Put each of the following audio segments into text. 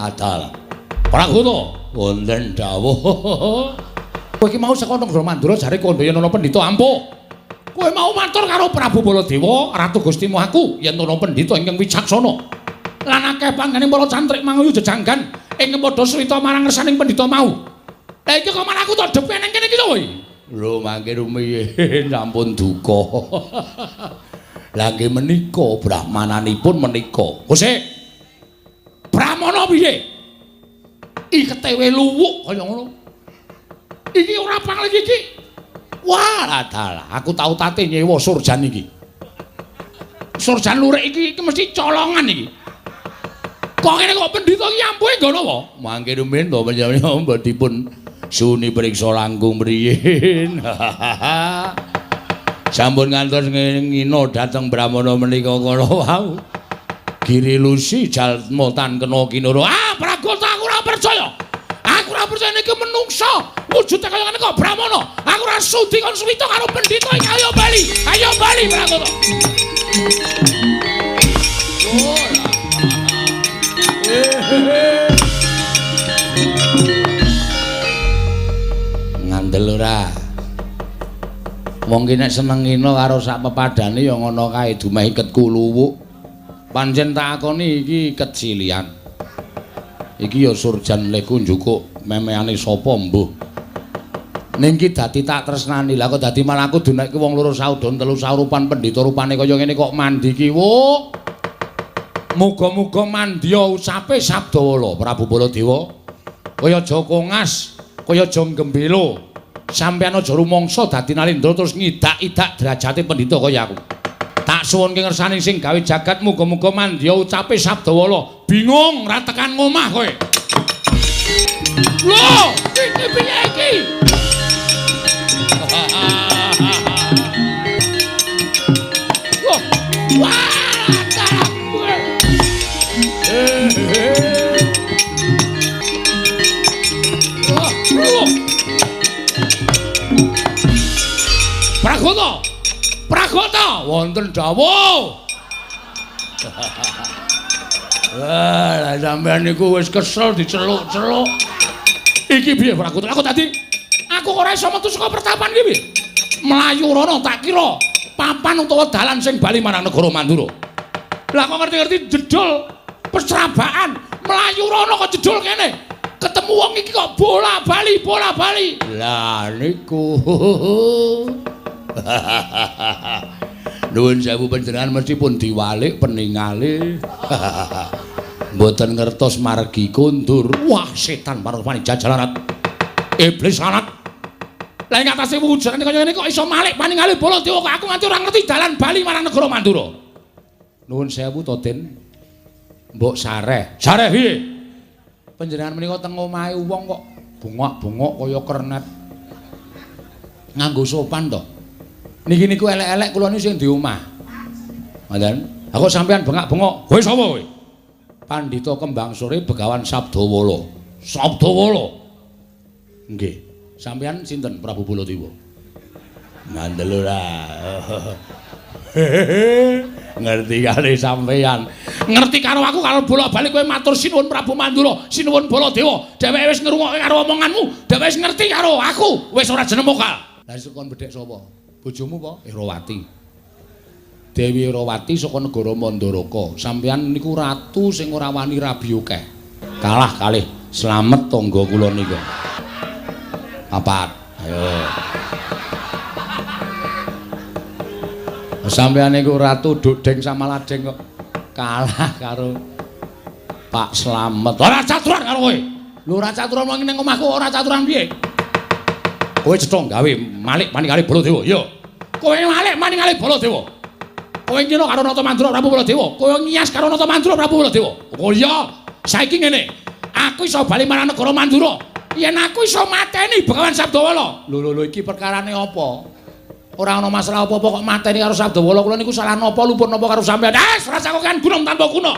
Ah, dalah. Pragoto wonten dawuh. Kowe iki mau saka negara Mandura jare kandha yen ana pendhita ampuh. Kowe mau matur karo Prabu Baladewa, Ratu Gustimu aku yen ana pendhita ingkang wicaksana. Lan akeh panggene para cantrik manguyu jejanggan ing padha srita marang ngersaning pendhita mau. Lah iki kok malah aku tok depe nang kene iki lho kowe. Lho mangke rumiyin sampun duka. Lah nggih menika brahmananipun menika. Kosek. Brahmana piye? Iketewe luwuk kaya ngono. Iki ora pangliki iki. Wah, dalah, aku tau tate nyewa surjan iki. Surjan lurik iki iki mesti colongan iki. Kok ngene kok pendhita iki ampuhe nggo napa? Mangke rumiyin to panjenengan dipun suni priksa langkung mriyin. Sampun ngantos ngina dhateng Brahmana menika kala wau. Girilusi jalma tan kena kinura. Ah, Pragota aku ora percaya. Aku ora percaya niki menungsa wujude kaya ngene kok Brahmana. Aku ora sudi kon suwita karo pendhita iki. Ayo bali. Ayo bali Pragota. Ngandel ora? Wong ki nek seneng ngina karo sak pepadane ya ngono kae dumeh iketku luwuk. Pancen tak akoni iki kecilian. Iki ya surjan leku njukuk memeane sapa mbuh. Ning iki dadi tak tresnani. Lah kok dadi malah aku dunekke wong loro saudon telu saurupan pendhita rupane kaya ngene kok mandi ki wo. Muga-muga mandya ucape Sabdawala Prabu Baladewa. Kaya aja kongas, kaya aja gembelo. Sampeyan aja rumangsa dadi nalindra terus ngidak-idak derajate pendhita kaya aku. Tak suwunke ngersane sing gawe jagat muga-muga mandya ucape Sabdawala. Bingung ra tekan ngomah kowe. Lho, iki piye iki? Loh, wah, dalah kowe. Loh. Pragota. Pragota wonten dawuh. Wah, lah sampean niku wis kesel diceluk-celuk. Iki piye Pragota? Aku tadi aku ora iso metu saka pertapan iki piye? Mlayu rono tak kira papan utawa dalan sing bali marang negara Mandura. Lah kok ngerti-ngerti jedul peserabaan, mlayu rono kok jedul kene. Ketemu wong iki kok bola-bali, bola-bali. Lah niku. Nuwun sewu panjenengan mesti pun diwalik peningale. Mboten ngertos margi kondur. Wah, setan parupane jajalarat. Iblis lanat. Lah ing atase wujudane kaya ngene kok iso malik paningale Baladewa kok aku nganti ora ngerti dalan bali marang negara Mandura. Nuwun sewu to, Den. Mbok sareh. Sareh piye? Panjenengan menika teng omahe wong kok bengok-bengok kaya kernet. Nganggo sopan to. Niki niku elek-elek kula niku sing di omah. Ngoten. Aku sampean bengak-bengok. Kowe sapa kowe? Pandhita Kembang Sore Begawan Sabdawala. Sabdawala. Nggih. Sampean sinten Prabu Baladewa? Ngandel ora. Ngerti kali sampean. Ngerti karo aku kalau bolak-balik kowe matur sinuwun Prabu Mandura, sinuwun Baladewa. Dheweke wis ngrungokke karo omonganmu, dheweke wis ngerti karo aku. Wis ora jeneng mokal. Lah iso kon bedhek sapa? Bojomu apa? Erawati. Dewi Erawati saka negara Mandaraka. Sampeyan niku ratu sing ora wani rabi akeh. Kalah kalih slamet tangga kula nika. Papat. Ayo. Sampeyan niku ratu dudeng sama ladeng kok kalah karo Pak Slamet. Ora caturan karo kowe. Lho ora caturan wong ning omahku ora caturan piye? Kowe cetha gawe malik maningale Baladewa. Iya. Kowe malik maningale Baladewa. Kowe ngino karo Nata Mandura Prabu Baladewa. Kowe ngiyas karo Nata Mandura Prabu Baladewa. Oh iya, saiki ngene. Aku iso bali marang negara Mandura. Yen aku iso mateni Begawan Sabdawala. Lho lho lho iki perkarane apa? Ora ana masalah apa-apa kok mateni karo Sabdawala. Kula niku salah napa luput napa karo sampean. Ah, rasa kok kan gunung tanpa guna.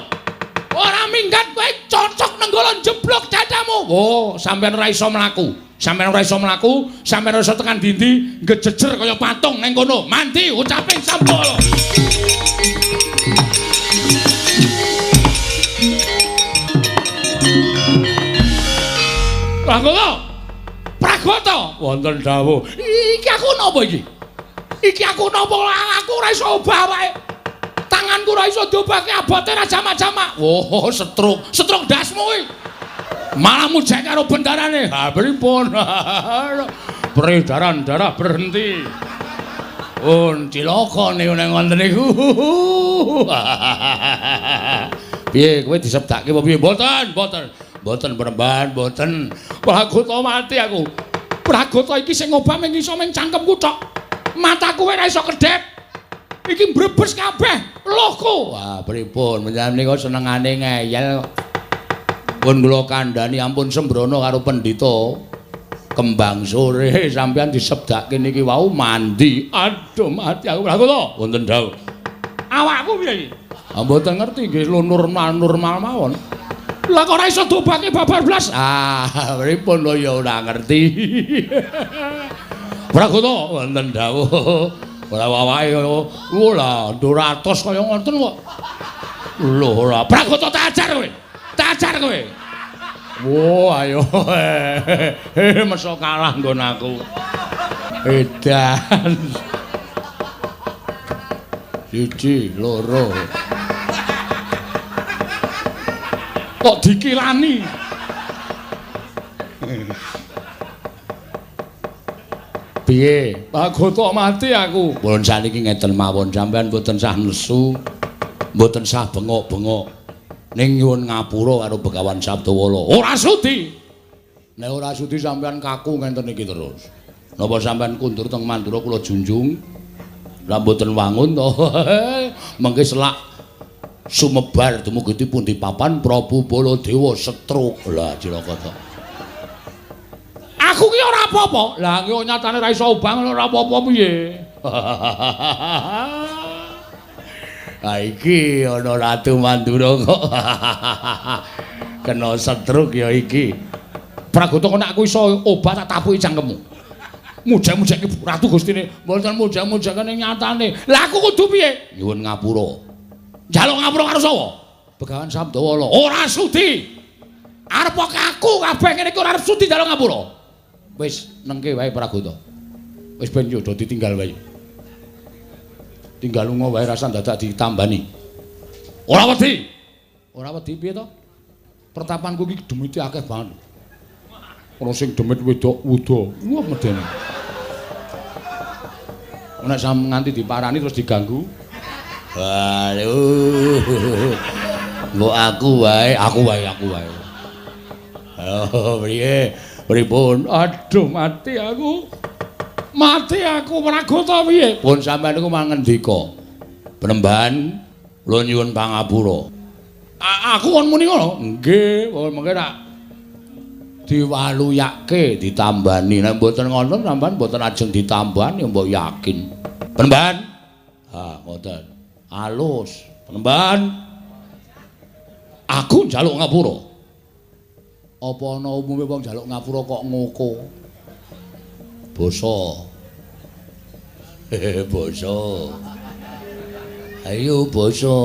Ora minggat kowe cocok nenggala jeblok dadamu. Awakmu, oh, sampeyan ora iso mlaku. Sampeyan ora iso mlaku, sampeyan ora iso tekan dindi, ngejejer kaya patung ning kono. Mandi ucaping Sabdawala. Pragata. Pragata, wonten dawuh. Iki aku napa iki? Iki aku napa? Aku ora iso obah awake. Tanganku ora iso diobahke, abote ra jamak-jamak. Oh, setruk. Setruk ndasmu kuwi. Malah mujek karo bendarane. Ha pripun? Peredaran darah berhenti. Un cilaka niku nek ngoten niku. Piye kowe disebdake apa piye? Mboten, mboten. Mboten Penemban, mboten. Pragata mati aku. Pragata iki sing ngobah mung iso mung cangkemku tok. Mataku ora iso kedhep. Iki mbrebes kabeh lohku. Wah, pripun? Menjan menika senengane ngeyel. Pun kula kandhani ampun sembrono karo pendhita Kembang Sore, sampeyan disebdake niki wau mandi. Aduh mati aku. Pragata, wonten dawuh. Awakku piye iki? Ah mboten ngerti nggih normal-normal mawon. Lah kok ora iso diobahke babar blas? Ah, pripun lho ya ora ngerti. Pragata, wonten dawuh. Ora awake kaya lha 200 kaya ngoten kok. Lho ora. Pragata tak ajar kowe. Tak ajar kowe. Wo ayo. Meso kalah nggon aku. Edan. 1 2. Kok dikilani? Piye? Pragata mati aku. Pun saniki ngeten mawon, sampean mboten sah nesu, mboten sah bengok-bengok. Ning nyuwun ngapura karo Begawan Sabdawala. Ora sudi. Nek ora sudi sampean kaku ngenten iki terus. Napa sampean kundur teng Mandura kula junjung? Lah mboten wangun to. Mengke selak sumebar dumugi pundi papan Prabu Baladewa setruk. Lah cilaka to. Aku ki ora apa-apa. Lah ki nyatane ora iso obah ora apa-apa piye. Ha iki ana Ratu Mandura kok. Kena setruk ya iki. Pragata kok nek aku iso obah tak tapuki cangkemmu. Mujek-mujeke Ratu Gustine mboten mujek-mujekane nyatane. Lah aku kudu piye? Nyuwun ngapura. Njaluk ngapura karo sapa? Begawan Sabdawala. Ora sudi. Arep kaku kabeh ngene iki ora arep sudi njaluk ngapura. Wis nengke wae Pragata. Wis ben yo do ditinggal wae. Tinggal lunga wae rasa dadak ditambani. Ora wedi. Ora wedi piye to? Pertapanku iki demite akeh banget. Ana sing demit wedok wuda. Wah medeni. Nek sam nganti diparani terus diganggu. Waduh. Mbok aku wae, aku wae, aku wae. Oh, piye? Pripun? Aduh mati aku. Mati aku Pragata piye? Pun sampeyan niku mangendika. Penemban kula nyuwun pangapura. Aku kon muni ngono? Nggih, mengke rak diwaluyake ditambani. Nek mboten ngoten sampeyan mboten ajeng ditambani mbok yakin. Penemban. Ha, ngoten. Alus. Penemban. Aku njaluk ngapura. Apa ana umume wong njaluk ngapura kok ngoko? Basa. Hehe, basa. Ayo basa.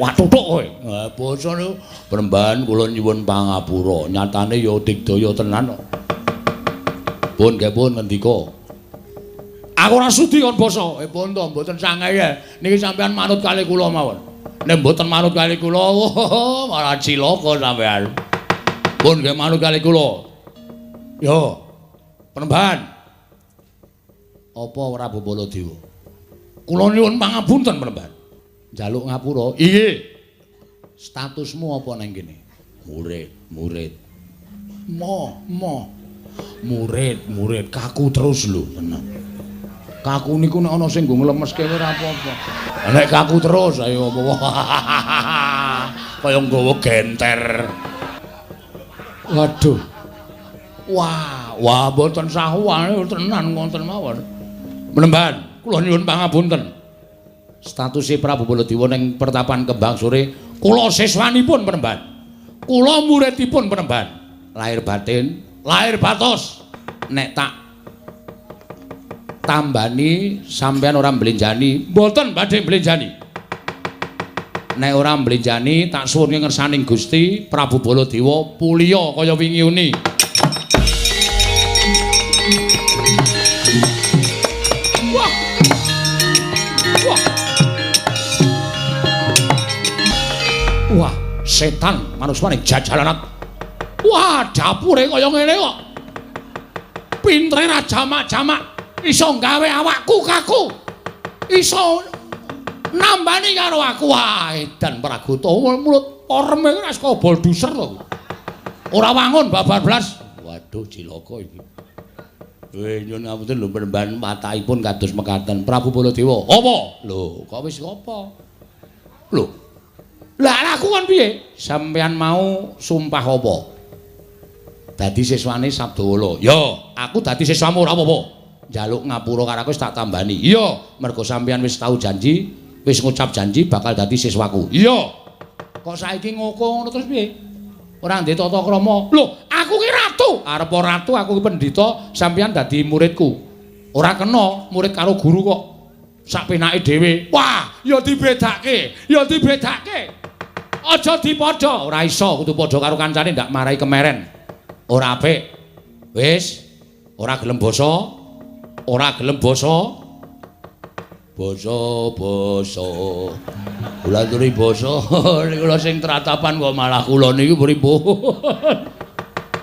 Wah tutuk kowe. Ha basa niku Penemban kula nyuwun pangapura. Nyatane ya digdaya tenan kok. Pun nggih pun ngendika. Aku ora sudi kon basa. Pun to mboten sangae. Niki sampean manut kali kula mawon. Nek mboten manut kali kula, malah cilaka sampean. Pun nggih manut kali kula. Yo. Penemban. Apa Prabu Baladewa? Kula nyuwun pangapunten Penemban. Njaluk ngapura. Inggih. Statusmu apa nang kene? Murid, murid. Mo, mo. Murid, murid kaku terus lho tenan. Kaku niku nek ana sing nggo nglemeske ora apa-apa. Nek kaku terus ayo apa. Kaya nggawa genter. Waduh. Wah, wah mboten sahuane tenan ngoten mawon. Penemban, kula nyuwun pangapunten. Statuse Prabu Baladewa ning pertapan Kembang Sore, kula siswanipun Penemban. Kula muridipun Penemban. Lahir batin, lahir batos. Nek tak tambani sampean ora mblenjani, mboten badhe mblenjani. Nek ora mblenjani tak suwunke ngersaning Gusti Prabu Baladewa puliya kaya wingi uni. Wah. Wah. Wah, setan manuswane jajalanat. Wah, dapure kaya ngene kok. Pintere ra jamak-jamak iso gawe awakku kaku. Iso nambani karo aku. Wah, edan Pragota mulut oreme ora saka bolduser to. Ora wangun babar blas. Waduh, cilaka iki. Nyuwun ngapunten lho penemban watakipun kados mekaten. Prabu Baladewa. Apa? Lho, kok wis apa? Lho. Lah aku kon piye? Sampeyan mau sumpah apa? Dadi siswane Sabdawala. Ya, aku dadi siswamu ora apa-apa. Njaluk ngapura karo aku wis tak tambani. Iya, mergo sampeyan wis tau janji, wis ngucap janji bakal dadi siswaku. Iya. Kok saiki ngoko ngono terus piye? Ora ndek tata krama. Lho, aku ki ratu. Arep ratu aku ki pendhita, sampeyan dadi muridku. Ora kena murid karo guru kok sak penake dhewe. Wah, ya dibedake, ya dibedake. Aja dipadha, ora iso kudu padha karo kancane ndak marai kemeren. Ora apik. Wis, ora gelem basa. Ora gelem basa. Basa-basa. Kula aturi basa. Niku lho sing tratapan kok malah kula niku pripun.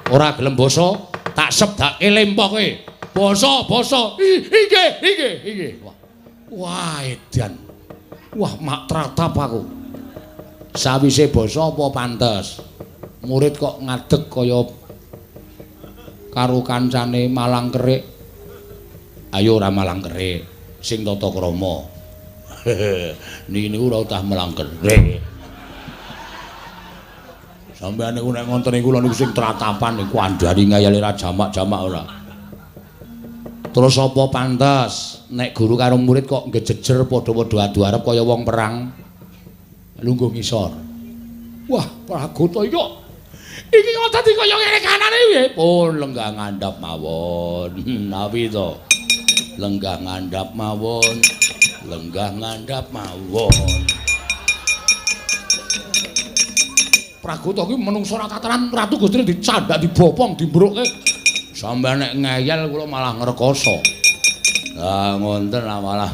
Ora gelem basa, tak sebdake lempoke. Basa-basa. Inggih, inggih, inggih. Wah. Wah, edan. Wah, mak tratap aku. Sawise basa apa pantes? Murid kok ngadeg kaya karo kancane malang kerik. Ayo ora malang kerik, sing tata krama. Niki niku ora utah malang kerik. Sampeyan niku nek ngonten niku kula niku sing tratapan niku andhani ngayale ra jamak-jamak ora. Terus apa pantes nek guru karo murid kok ngejejer padha-padha adu arep kaya wong perang? Lungguh ngisor. Wah, Pragota iki kok iki kok dadi kaya ngene kanane piye? Pun lenggah ngandhap mawon. Nawi to. Lenggah ngandhap mawon. Lenggah ngandhap mawon. Pragota iki menungso ora tataran, Ratu Gustine dicandak, dibopong, dimbrukke. Sampeyan nek ngeyel kula malah ngrekoso. Lah ngonten lah malah.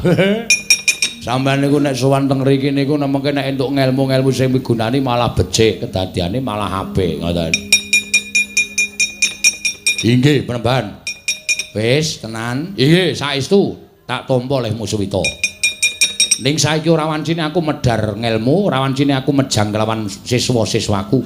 Sampeyan niku nek sowan teng mriki niku nemeke nek entuk ngelmu-ngelmu sing migunani malah becik, kedadiane malah apik ngoten. Inggih, Penemban. Wis tenan. Inggih, saestu tak tampa leh Musuwita. Ning saiki ora wancine aku medhar ngelmu, ora wancine aku mejang kelawan siswa-siswaku.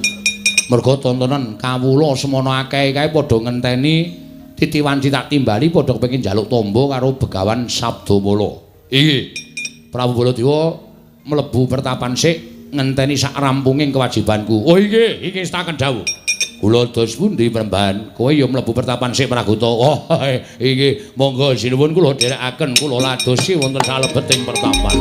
Mergo tontonan kawula semono akeh kae padha ngenteni titi wanci tak timbali padha kepengin njaluk tombo karo Begawan Sabdamala. Inggih. Prabu Baladewa mlebu pertapan sik ngenteni sak rampunging kewajibanku. Oh inggih, iki setaken dawuh. Kula dos pundi Penemban? Kowe ya mlebu pertapan sik Pragota. Oh inggih, monggo sinuwun kula dherekaken kula ladosi wonten salebeting pertapan.